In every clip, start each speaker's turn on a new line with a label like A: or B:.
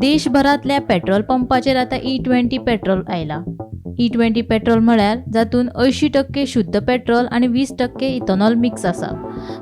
A: देशभरांतल्या petrol पंपाचेर आतां E 20 petrol आयलां. E 20 petrol म्हळ्यार जातूंत 80% शुद्ध पेट्रोल आनी 20% इथेनॉल मिक्स आसा.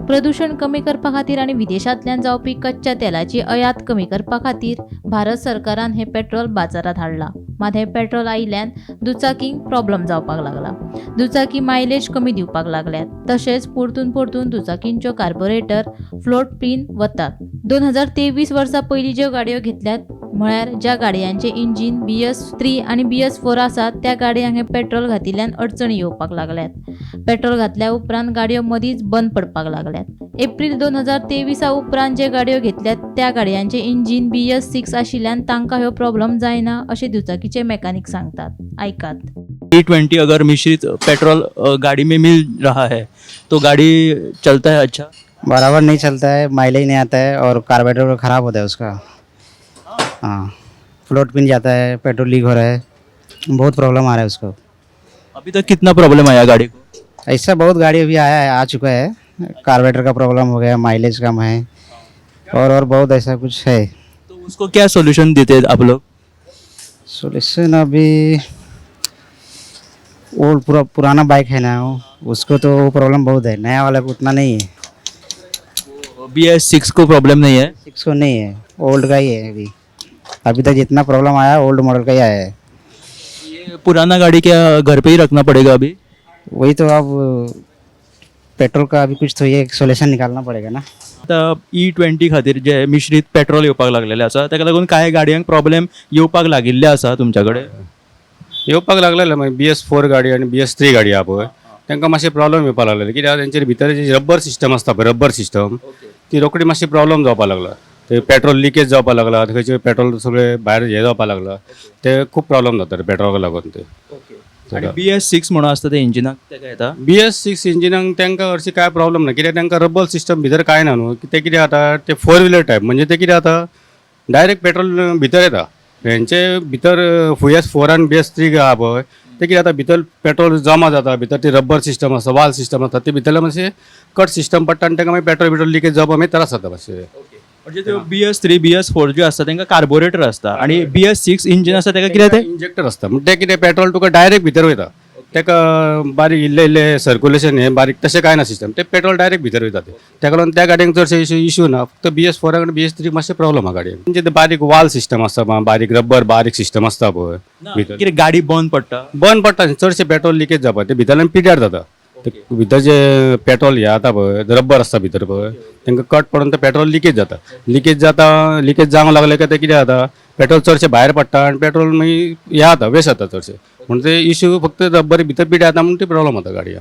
A: प्रदुशण कमी करपा खातीर आनी विदेशांतल्यान जावपी कच्च्या तेलाची आयात कमी करपा खातीर भारत सरकारान हें पेट्रोल बाजारांत हाडलां. मात हें पेट्रोल आयिल्ल्यान दुचाकींक प्रॉब्लम जावपाक लागला. दुचाकी मायलेज कमी दिवपाक लागल्यात. तशेंच परतून परतून दुचाकींच्यो कार्बोरेटर फ्लोट पिन वतात. 2023 वर्सा पयलीं ज्यो गाडयो घेतल्यात, म्हळ्यार ज्या गाडयांचें इंजीन बीएस 3 आनी बीएस 4 आसात, त्या गाडयांक हें पेट्रोल घातिल्ल्यान अडचणी येवपाक लागल्यात. पेट्रोल घातल्या उपरांत गाडयो मदींच बंद पडपाक लागल्यात. एप्रील 2023 उपरांत जे गाडयो घेतल्यात त्या गाडयांचें इंजीन बीएस 6 आशिल्ल्यान तांकां ह्यो प्रॉब्लम जायना अशें दुचाकीचे मेकानीक सांगतात. आयकात.
B: ई 20 अगर मिश्रित पेट्रोल गाड़ी में मिल रहा है तो गाड़ी चलता है अच्छा?
C: बराबर नहीं चलता है, माइलेज नहीं आता है और कार्बोरेटर ख़राब होता है उसका। हाँ, फ्लोट पिन जाता है, पेट्रोल लीक हो रहा है, बहुत प्रॉब्लम आ रहा है उसको।
B: अभी तक कितना प्रॉब्लम आया गाड़ी को?
C: ऐसा बहुत गाड़ी अभी आया है, आ चुका है। कार्बोरेटर का प्रॉब्लम हो गया, माइलेज कम है और बहुत ऐसा कुछ है।
B: तो उसको क्या सॉल्यूशन देते हैं आप लोग?
C: सोल्यूशन अभी वो पूरा पुराना बाइक है ना वो, उसको तो वो प्रॉब्लम बहुत है, नया वाला को उतना नहीं है।
B: बीएस 6 को प्रॉब्लम नहीं है?
C: 6 को नहीं है, ओल्ड का ही है अभी। अभी तक जितना प्रॉब्लम आया, ओल्ड मॉडल का ही आया है।
B: ये पुराना गाड़ी क्या घर पे ही रखना पड़ेगा अभी?
C: वही तो, अब पेट्रोल का अभी कुछ तो ये सोल्यूशन निकालना पड़ेगा ना।
B: आतां ई 20 खातीर जे मिश्रीत पेट्रोल येवपाक लागलेलें आसा, ताका लागून कांय गाडयांक प्रॉब्लेम येवपाक लागिल्ले आसा तुमच्या कडेन?
D: येवपाक लागलेले. मागीर बीएस 4 गाडी आनी बीएस 3 गाडी आहा पळय, तांकां मातशें प्रॉब्लम येवपाक लागलेले. कित्याक तेंचे भितर जी रब्बर सिस्टम आसता पळय, रब्बर सिस्टम ती रोखडी मातशी प्रॉब्लम जावपाक लागला. ते पेट्रोल लिकेज जावपाक लागला, खंयचे पेट्रोल सगळें भायर हें जावपाक लागला. ते खूब प्रॉब्लम जाता पेट्रोलाक लागून ते.
B: आनी बीएस 6 म्हणून आसता ते इंजिनाक तेका येता?
D: बीएस 6 इंजिनाक तांकां हरशीं कांय प्रॉब्लम ना, कित्याक तांकां रब्बर सिस्टम भितर कांय ना न्हू. ते कितें जाता, ते फोर व्हिलर टायप, म्हणजे ते कितें जाता, डायरेक्ट पेट्रोल भितर येता. हेंचे भितर बीएस 4 आनी बीएस 3 आहा पळय, ते कितें जाता, भितर पेट्रोल जमा जाता, भितर ती रब्बर सिस्टम आसता, वाल सिस्टम आसता, ते भितरले मातशें कट सिस्टम पडटा आनी तांकां मागीर पेट्रोल बिट्रोल लिकेज जावपाक मागीर त्रास जाता मातशे.
B: म्हणजे त्यो बीएस 3, बीएस 4 ज्यो आसता तांकां कार्बोरेटर आसता आनी बीएस 6 इंजीन आसता ताका कितें तें?
D: इंजेक्टर आसता. म्हणजे ते कितें, पेट्रोल तुका डायरेक्ट भितर वयता. ताका बारीक इल्लें इल्लें सर्कुलेशन हें बारीक तशें कांय ना सिस्टम. ते पेट्रोल डायरेक्ट भितर वयता. ते ताका लागून त्या गाडयांक चडशे इशू ना. फक्त बीएस 4 आनी बीएस 3 मातशें प्रॉब्लम आहा गाडयेक. म्हणजे ते बारीक वाल सिस्टम आसता, बारीक रब्बर बारीक सिस्टम आसता पळय भितर.
B: कितें गाडी बंद पडटा?
D: बंद पडटा, चडशें पेट्रोल लिकेज जावपा ते भितरल्यान पिड्यार जाता. ते भितर जे पेट्रोल हें जाता पळय, रब्बर आसता भितर पळय, तांकां कट पडून ते पेट्रोल लिकेज जाता. लिकेज जाता, लिकेज जावंक लागलें काय ते कितें जाता, पेट्रोल चडशें भायर पडटा आनी पेट्रोल मागीर हें जाता, वेस्ट जाता चडशें. म्हण ते इशू फक्त रब्बर भितर पिड्यार जाता म्हूण ते प्रॉब्लम जाता गाडयेक.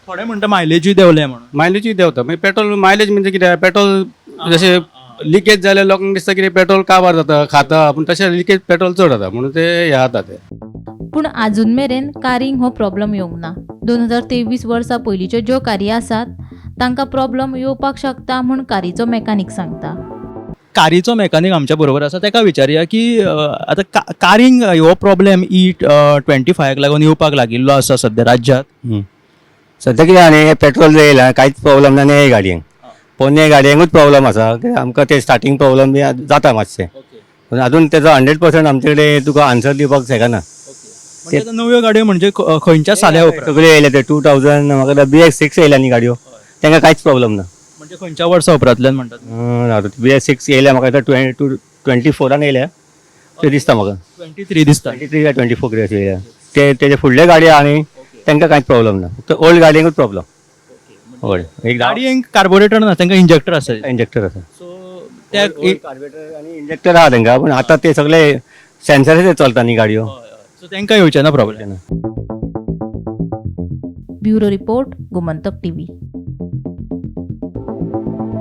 B: थोडे म्हणटा मायलेजूय देंवले म्हणून.
D: मायलेजूय देंवता. मागीर पेट्रोल मायलेज म्हणजे कितें, पेट्रोल जशें लिकेज जाल्यार लोकांक दिसता कितें पेट्रोल काबार जाता, खाता, पूण तशें लिकेज पेट्रोल चड जाता म्हणून ते हें जाता ते.
A: पूण आजून मेरेन कारींक हो प्रॉब्लम येवंक ना. 2023 वर्सा पयलींच्यो ज्यो कारी आसात तांकां प्रॉब्लम येवपाक शकता म्हूण कारीचो मेकानीक सांगता.
B: कारीचो मेकानीक आमच्या बरोबर आसा, ताका विचारया की आतां कारींक हो प्रॉब्लेम ई 25क लागून येवपाक लागिल्लो आसा सद्या राज्यांत.
E: सद्या कितें जालें, हें पेट्रोल येयलां, कांयच प्रॉब्लम ना नये गाडयेंक. पोन्ने गाडयांकूच प्रॉब्लम आसा. कित्याक आमकां ते स्टार्टींग प्रॉब्लम बी जाता मातशें, पूण अजून तेजो 100% आमचे कडेन तुका आन्सर दिवपाक शकना.
B: म्हणजे आतां नव्यो गाडयो म्हणजे खंयच्या साल्या उपरांत?
E: सगळ्यो येयल्या ते 2000, म्हाका बीएस 6 येयल्या न्ही गाडयो, तांकां कांयच प्रॉब्लम ना.
B: म्हणजे खंयच्या वर्सा उपरांतल्यान म्हणटात?
E: आतां बीएस 6 येयल्या, म्हाका आतां 22, 24an येयल्या ते दिसता म्हाका.
B: 23 दिसता.
E: 23 काय 24 कितें अशें येयल्या ते. तेजे फुडले गाडयो आहा न्ही, तांकां कांयच प्रॉब्लम ना, फक्त ओल्ड गाडयांकूच प्रॉब्लम. हय, एक
B: गाडयेंक कार्बोरेटर ना, तांकां इंजेक्टर आसा.
E: इंजेक्टर आसा.
B: सो त्या
E: कार्बोरेटर आनी इंजेक्टर आहा तांकां, पूण आतां ते सगळे सेन्सराचेर चलता न्ही गाडयो.
B: सो तांकां येवचें ना problem.
A: Bureau report, Gomantak TV.